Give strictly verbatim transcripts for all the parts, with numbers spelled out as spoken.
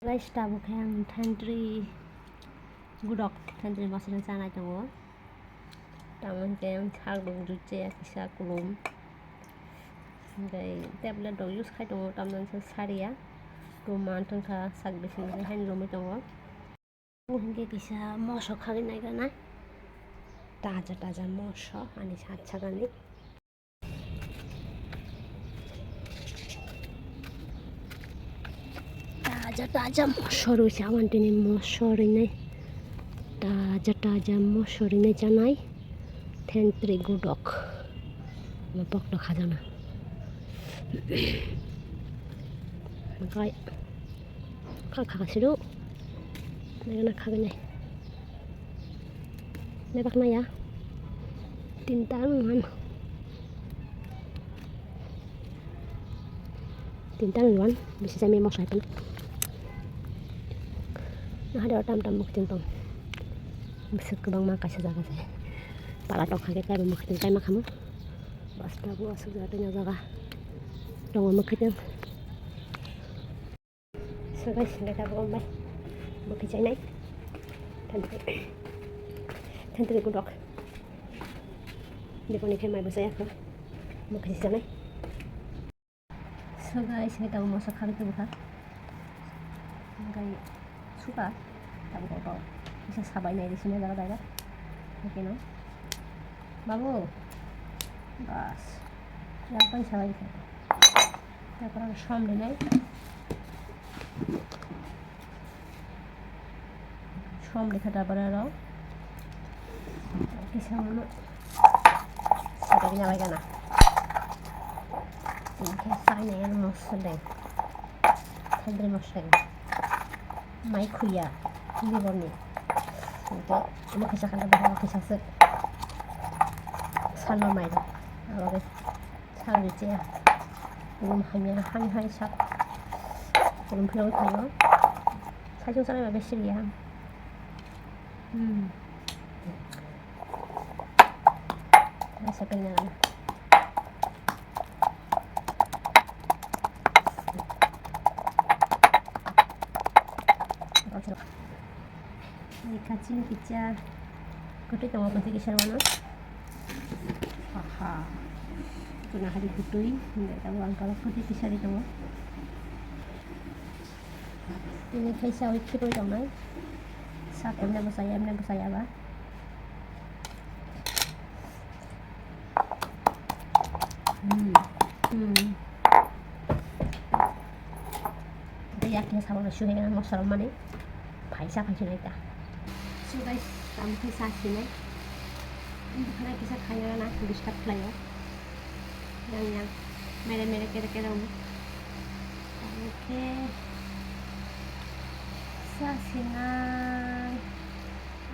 Guys, tabuk khe ang thantri gudok, thantri masala chanai tongo. Tamo hwnkhe ang sak rok rwchaya kisa kulum. Hwnkhe tablet rok use khai tongo, tamoni hwnkhe sariya. Ruma wngkha sak bising bising haino romwi tongo. Hwnkhe kisa moso khagwi naikha na. Taja taja moso ani sak sakani. Taja taja moso rwi se, aboni tini moso rwinai. Taja taja moso rwinai chanai. Thentwrwi gudok. Bokto khajana. Makai. Kha kha siru. Nai na kha nai. Nai bak nai ya. Tinta ang man. Tinta ang man. Bisa jami mosla itu. Nah, ada tam tam muk tintong. Bisa kebang makai sejaga saya. Pala tok kage kai muk tinta makan. Basta bu asuk jaga tanya jaga. Dong muk tintong. So guys, hingke tabuk wng bai. Bo khe chainai. Thantri. Thantri gudok. Deponi khe mai bo chaya kho. Bo khe chanai. So guys, hingke tabuk moso kharwi tubukha. Hingke suka. Tabuk bo. Bisa sabai nai risi nai jaga jaga. Hingke no. Babu. Bas. Yang pai sabai khe. Taporano som rinai. Som rikha taporano. Kisa mano. Sari kanya bai kana. Hingke sainai ano mosodeng. Thantri mosodeng. Mai khuya. Liborni. Hingke omo kisa kana bahai kisa se. Sanma mai do. Abo ke. Sak rwchaya. Kulum hamya, hani hai sak. Kulum phirogwi phaio. Saichung chanai ba besi riya. Hmm. Asa kanya gana. Ni kachini kicha kutui tongo, kutui kisa wano. Aha. Kuna hari kutui, hingke tabuk ang karo kutui kisa ri tongo. Tini khaisa wi khirwi tongnai. Sak emne bwsai, emne bwsai aba. Hmm. Hmm. Tei yakni samung suhai gana mosla rok mani phaisa phaisa nai ta. So guys, tamo khe sa sinai. Bukhara kisa khaina na disturb khlaio. Yang yang mere mere kere kere wng. Tamo khe sa sinai.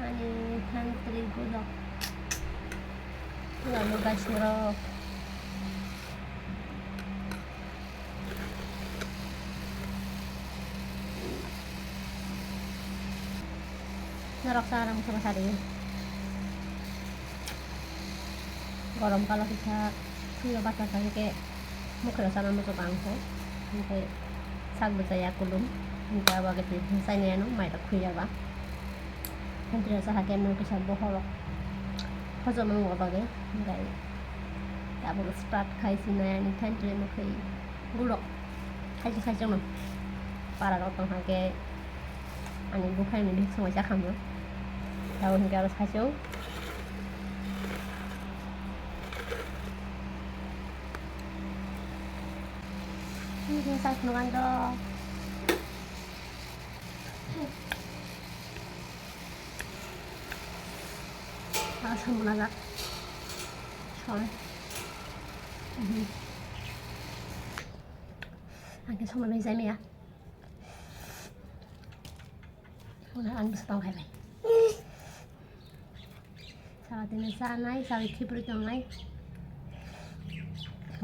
Ani thantri gudok. Lalu guys, norok. Norok sa rang sama sari. Gorom kalo kisa, suyo bata sa ke. Mokhe rw chana muchung ang khe, hwnkhe sak bwchaya kulum, hwnkhe abo age twi bwchaini ano mairok khwi ya ba. Hwnkhe rw cha hakhe mui kisa bokhorok hojom wngma bagwi, hwnkhe tabuk start khai sinai ani thantrwi mokhe gulok khaisa khaisa no para rok tong hakhe ani buphang ni bihik songwi cha khamu tabuk hwnkhe aro saichung. Ini saya penuh kan dong. Asam mana? Soalnya. Mhm. Oke, sama meja ini ya. Udah, anu setengah ini. Sawa tini chanai, sawi khibri tongnai.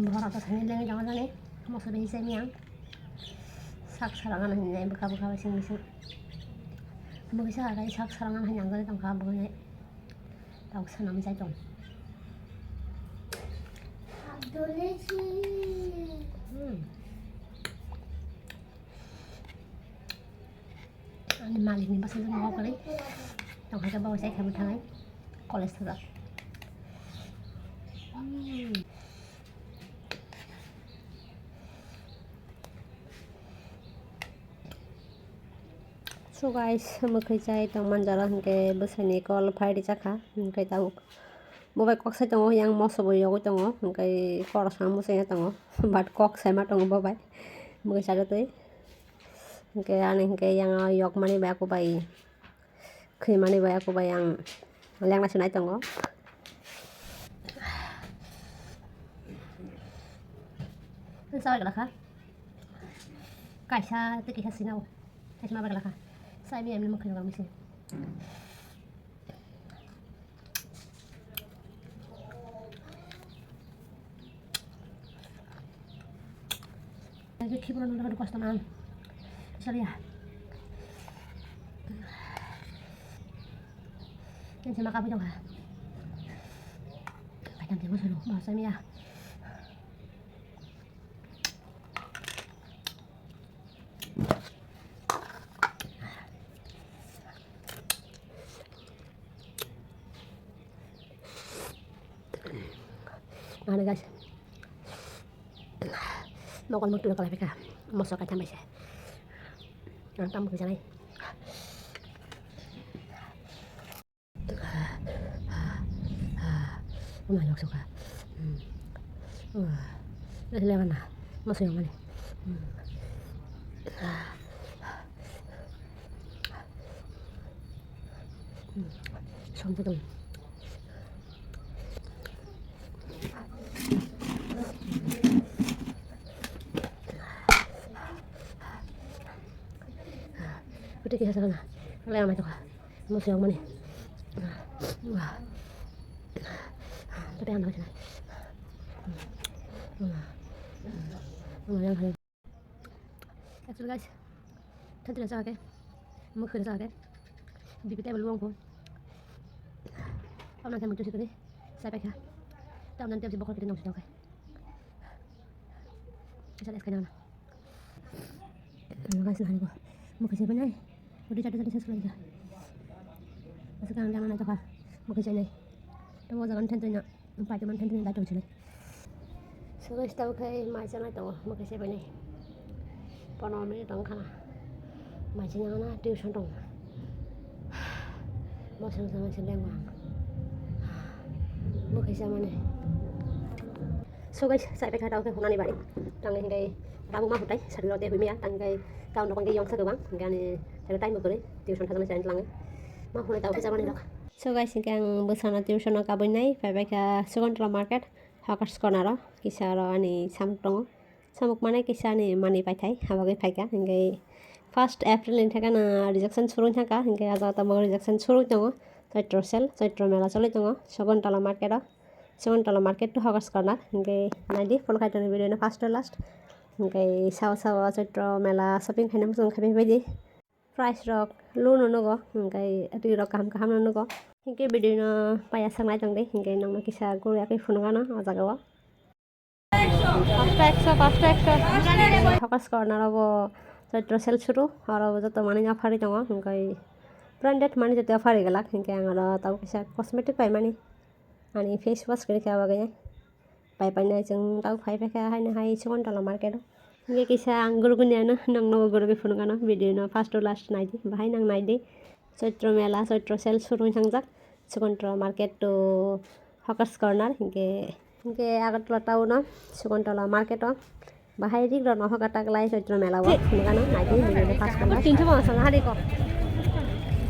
Bohrok to sani lengwi tongo jani. Moso bai chai miyang. Sak sarang ano hinwi bwkha bwkha bai sing bising. Bwkha sa sak sarang ano hinwi ang jani tongkha bwkha. Tabuk sanam jai tong. Hmm. Malikni bwsajwk no kok kwlwi tongkha khe bo sai khamu thangai college thajak. So guys, mwkhwi chai tongman jora hwnkhe bwsaini call phai rijak kha, hwnkhe tabuk bo bai kok sai tongo, yang moso bo yogwi tongo, hwnkhe khoroksa mwsai tongo, but kok saima tongo bo bai mwkhwi chagwi twi. Hwnkhe ani hwnkhe yang yokmani bai aku bai khwimani bai aku bai ang lengna se nai tongo. Sabai gala kha. Kaisa tei kaisa sinao. Kaisa ma bai gala kha. Sai mi amni mwkhwi rok misi. Lagi khibo no nang kosto nang. Sorry ya. Yang sama kapi dong ha. Kadang dia masuk lu, masuk ya. Ano guys, mokol mutu kalai peka, moso kai tamai se, ang tam kujanai. Uma yok suka. Hmm. Wah. Lele mana? Masuk yang mana? Hmm. Hmm. Sampai tuh. Udah kita sana. Lele mana tuh? Masuk yang mana? Wah. Tapi anda macam mana? Yang Actually guys, thank you sa ke. Mukh khna sa ke. B P table wng ko. Amna khe mukh sitani. Sai paikha. Tamna table bokol kiti nong sitong khe. Kisa les khaina na. Guys, nani ko. Mukh khna sa nai. Udi chati chati ses khaina. Asa kang jang na to kha. Mukh khna sa nai. To mo jagan thank you na. Paithaman thanthani dai tongsinai. So guys, tabuk khai mai chanai tongo, mokhe se bainai. Pono minute tong khana. Mai chana na tuition tong. Mosong sama se lengwa. Mokhe se mane. So guys, sai pekha tabuk khai hunani bari. Tang hingai tabuk ma hutai, sari rote hui miya, tang hingai town rok hingai yongsa gabang, hingai ani time bukuri, tuition thajana chani tlangai. Ma hunai tabuk khai chamani rok. So guys, hinkhe ang bwsano tuition o kabui nai, phaibai kha Sugantola market, Hawkers Corner o, kisa aro ani samuk tongo. Samuk mane kisa ani manwi paithai, habagwi phaikha. Hinkhe first April ni thakhe no rejection suru wngkha, hinkhe ah jaga tabuk rejection suru wng tongo. Choitro sale, Choitro mela choli tongo, Sugantola market o, Sugantola market to Hawkers Corner. Hinkhe naidi, follow khai tongdi video no first to last. Hinkhe sao sao Choitro mela shopping khaina muchung khai phaibaidi. Price rok low no nugo, hinkhe ri rok kaham kaham no nugo. Hinkhe video no paya sanglai tongdi, hinkhe nongno kisa guru yakui phunukgano o jaga o. Pasta ekso, pasta ekso. Hawkers Corner o bo Choitro sale suru, oro bo joto manwi offer ri tongo, hinkhe branded manwi joto offer ri glak, hinkhe ang oro tabuk kisa cosmetic paimani, ani face wash kwrwi kha bagwi. Pai painai chwng tabuk phai phaikha haino hai Sugantola market o. Hinkhe kisa ang guruguni ano nongno gurugwi phunukgano video no first to last naidi, bahai nang naidi. Choitro mela, Choitro sale suru wng thangjak Sugantola market to Hawkers Corner, hinkhe, hinkhe Agartala town o Sugantola market o bahai rik rok no hoka taklai Choitro mela o phunukgano naidi video no first to last. Tinso mangsa hari ko.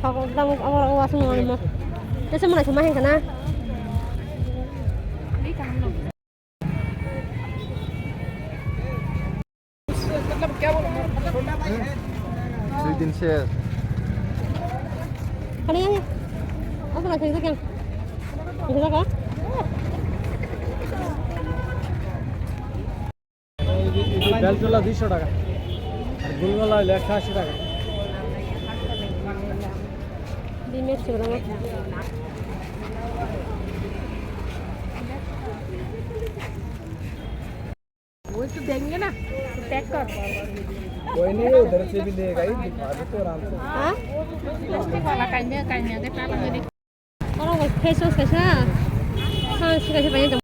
Hok dam abo abo asung mo. Tese mona suma hengkana. দুই দিন শেষ। বেলতলা দুইশো টাকা, আর গুলমালা হইলো একশো আশি টাকা। ডিমের ঝোল আমার। तू देंगे ना, तू पैक कर। कोई नहीं, उधर से भी लेगा ही, दिखा दे तो आराम से। हाँ? प्लास्टिक वाला कांदे, कांदे के ताला में देख। और वो फेस वॉश कैसा? हाँ, इससे कैसे पहले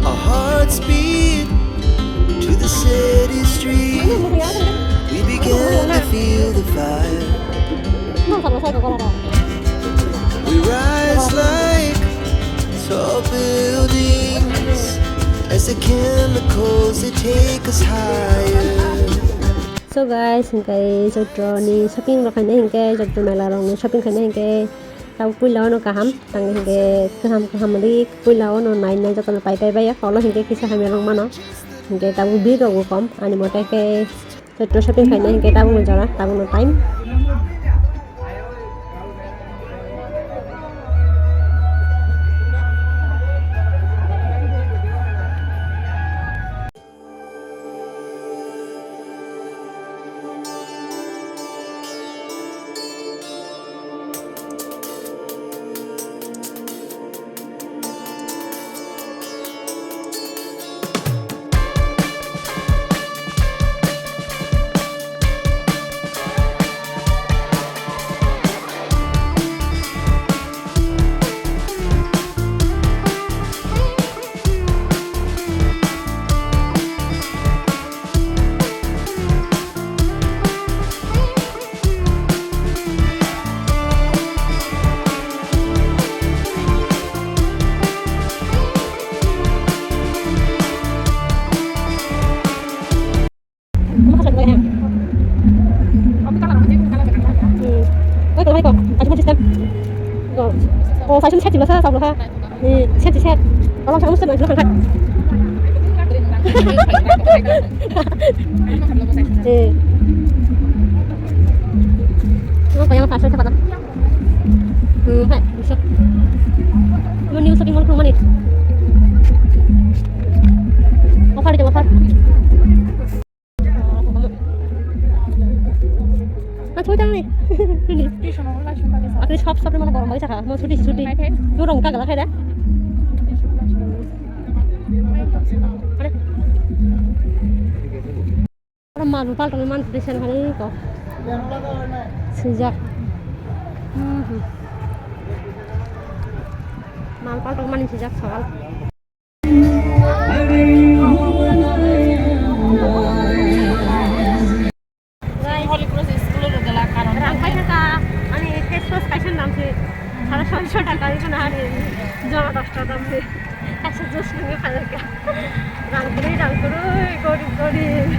Our hearts beat to the city streets. We begin to feel the fire. We rise like tall buildings as the chemicals, they take us higher. So guys, hingke Chaitro ni shopping rok khainai hingke, Chaitro mela rok ni shopping khainai hingke, tabo puila o no kaham, tang hingke kaham kaham ri puila o no nai nai joto no pai pai bai ya, holo hingke kisa hamya rok mano, hingke tabo bid rok bo kom, ani mote khe Chaitro shopping khainai hingke tabuk no jora, tabuk no time. Oi, kalau hai kok, aja mau sistem. Oh, saya set juga saya, saya set. Eh, set, set. Kalau saya mesti naik dulu, kan? Eh. Lo bayar pasal siapa, Tam? Hmm, hai, bisa. Lo new shopping mall kung mani? Offer itu, offer. Ma chuti tangni. Apni sab sab mane gorom bai sakha. Mo chuti chuti. Chu rong ka gala khaida. Are. Ora malu pal tangni man chuti sen khani ko. Sujak. Hmm. Mal paltok mani sijak sawal. Rang paikha ta, ani face wash kaisa namsi, sare soi soi taka iko na ani, jora dosta damsi, kaisa juice nungwi phaikha. Rang kwrwi, rang kwrwi, gorib, gorib.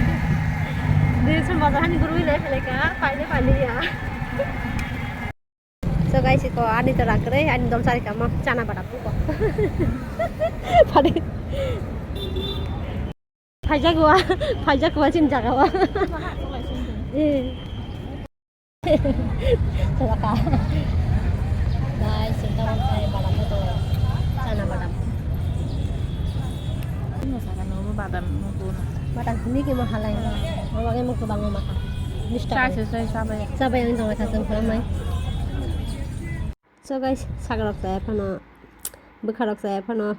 Din son bazar hani gurui lai phaikha, paile pailiya. So guys, iko ani to rang kwrwi, ani dol chari kamo chana badam ko. Phadi. Phaijak wa, phaijak wa chini jaga wa. Eh. Chwlaka. Guys, sini tamo khe badam to, chana badam. Ano saka no badam no to na. Badam hini ki mo halai. Mo bagai mo to bango maka. Mister. Sai sai sai sabai. Sabai ang jong kha sung phalang nai. So guys, sagrok saya phano, bwkharok saya phano,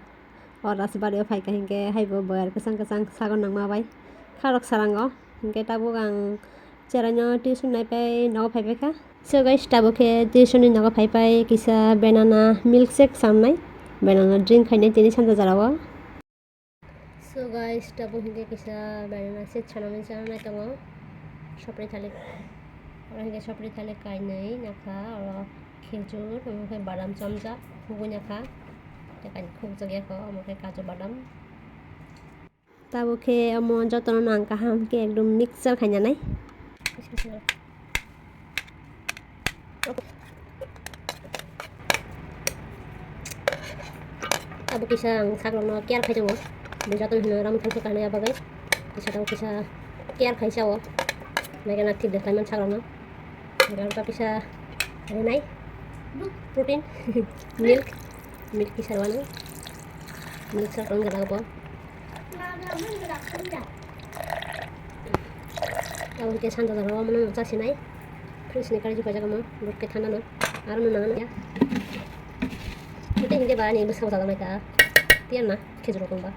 o Rajbari o phaikha hinkhe haibo boyar kwchang kwchang sago nangma bai kharok sarango, hinkhe tabuk ang cheraino tuition naipai nogo phaipaikha. So guys, tabuk khe tuition ni nogo phaipai kisa banana milkshake samnai, banana drink khainai tini sanja jorao. So guys, tabuk hinkhe kisa banana shake sanamani chanai tongo. Sopri thalik, oro hinkhe sopri thalik kainwi nakha, oro khejur, omo khe badam chomjak, hugui nakha, tei kainwi khukjak yakho, omo khe kaju badam. Tabuk khe omo jotono nang kaham khe ekdom mixture khainanai. Abo kisa ang sakrokno care khai tongo. Bo jotono hino ram thangsa kanai abagwi. Kisa tang kisa care khai sao. Naikhe na thik de khlaiman sakrokno. Aro ta kisa rinai. Protein. Milk. Milk kisa rwano. Milk sakrok wngkha bo. Abo hinkhe sanja jora o mano chasinai. Fridge ni karwi paijak omo, rok khe thanda no. Aro no nang ya. Tei hinkhe ba ani bwskango chajaknai ta. Tiyan na, khejur rok wngba.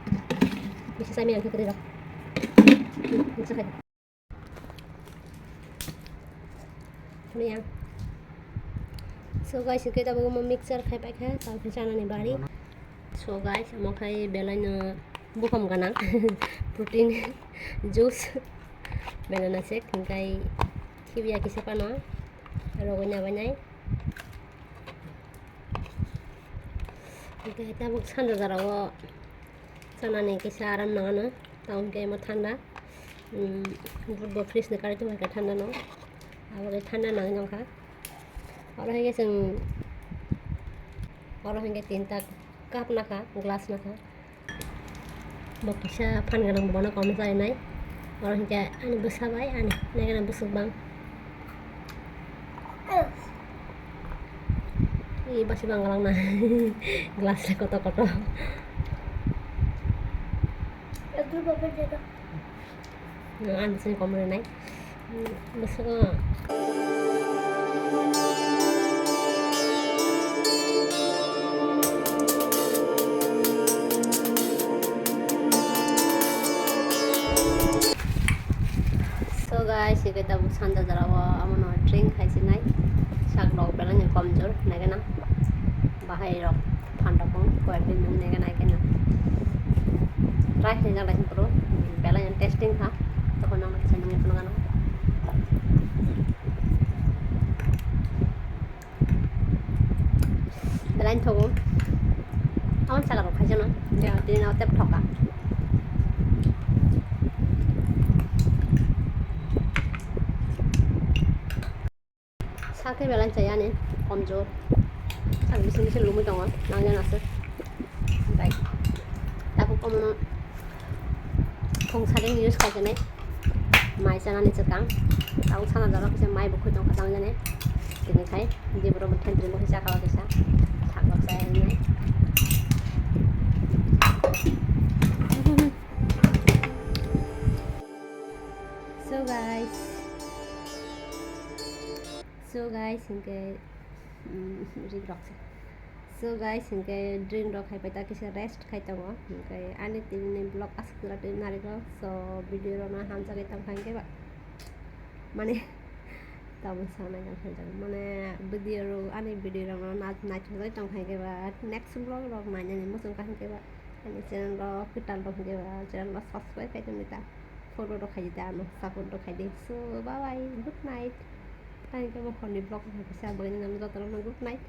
Bisi chaimani ang khe kwrwi rok. Bwsa khai. Khwnwi ang. So guys, hinkhe tabuk omo mixture khai paikha, tamo khe chanani bari. So guys, omo khai belaino buphang gana protein juice, banana shake, hinkhe khibiya kisa phano rogwi nabainai. Hinkhe tabuk sanja jorao chanani kisa aram nangano, tamo hinkhe omo thanda. Umm, bo fridge ni karwi tongkha thanda no, abo khe thanda nangwi nongkha. Oro hinkhe chwng, oro hinkhe tinta cup nakha, glass nakha. Bo kisa phan gwnang bono kom chainai. Oro hinkhe ani bwsa bai ani naikheno bwswk bang. Ee, bwswk bang gwlangna. Glass le kotor kotor. Ang sini kom rinai. Bwswk. So guys, hinkhe tabuk sanja jorao omono drink khai sinai. Sak rok belai ni komjor, naikhe na. Bahai rok phan rok wng, koyek din wng naikhe naikhe na. Try khlaijak lai bro, belai ni tasting kha. Tokon nang kisa nangwi phunukgano. Belai ni thogo. Ang saka rok khaijano. Ya, tini na tep thoka. Sakhe belai chaya ni komjor. Ang bising bising lumui tongo, nangya nasuk. Bai. Tabuk omono khong sadeng use khaikhe nai. Mai chanani chwkang. Tabuk sana jora kisa mai bo khoi tongkha tang jani. Tini khai, di boro bo thentri bo kisa khawa kisa. Sak rok chaya hinwi. So guys. So guys, hinkhe, mm, rik rok se. So guys, hinkhe drink rok khai pai ta kisa rest khai tongo. Hinkhe ani tini ni vlog aswk jora twi narikjak. So video rok no hamjagwi tong kha hinkhe ba. Mane, Tabuk sanai kha khaijak mane video rok ani video rok no nai naithok jai tong kha khe ba next vlog rok nainani muchung kha khe ba ani channel rok kwtal rok khe ba channel rok subscribe khai tong di ta follow rok khai di ta ano support rok khai di so bye bye good night. Tani khe bo hor ni vlog rok kisa bagwi nang joto rok no good night.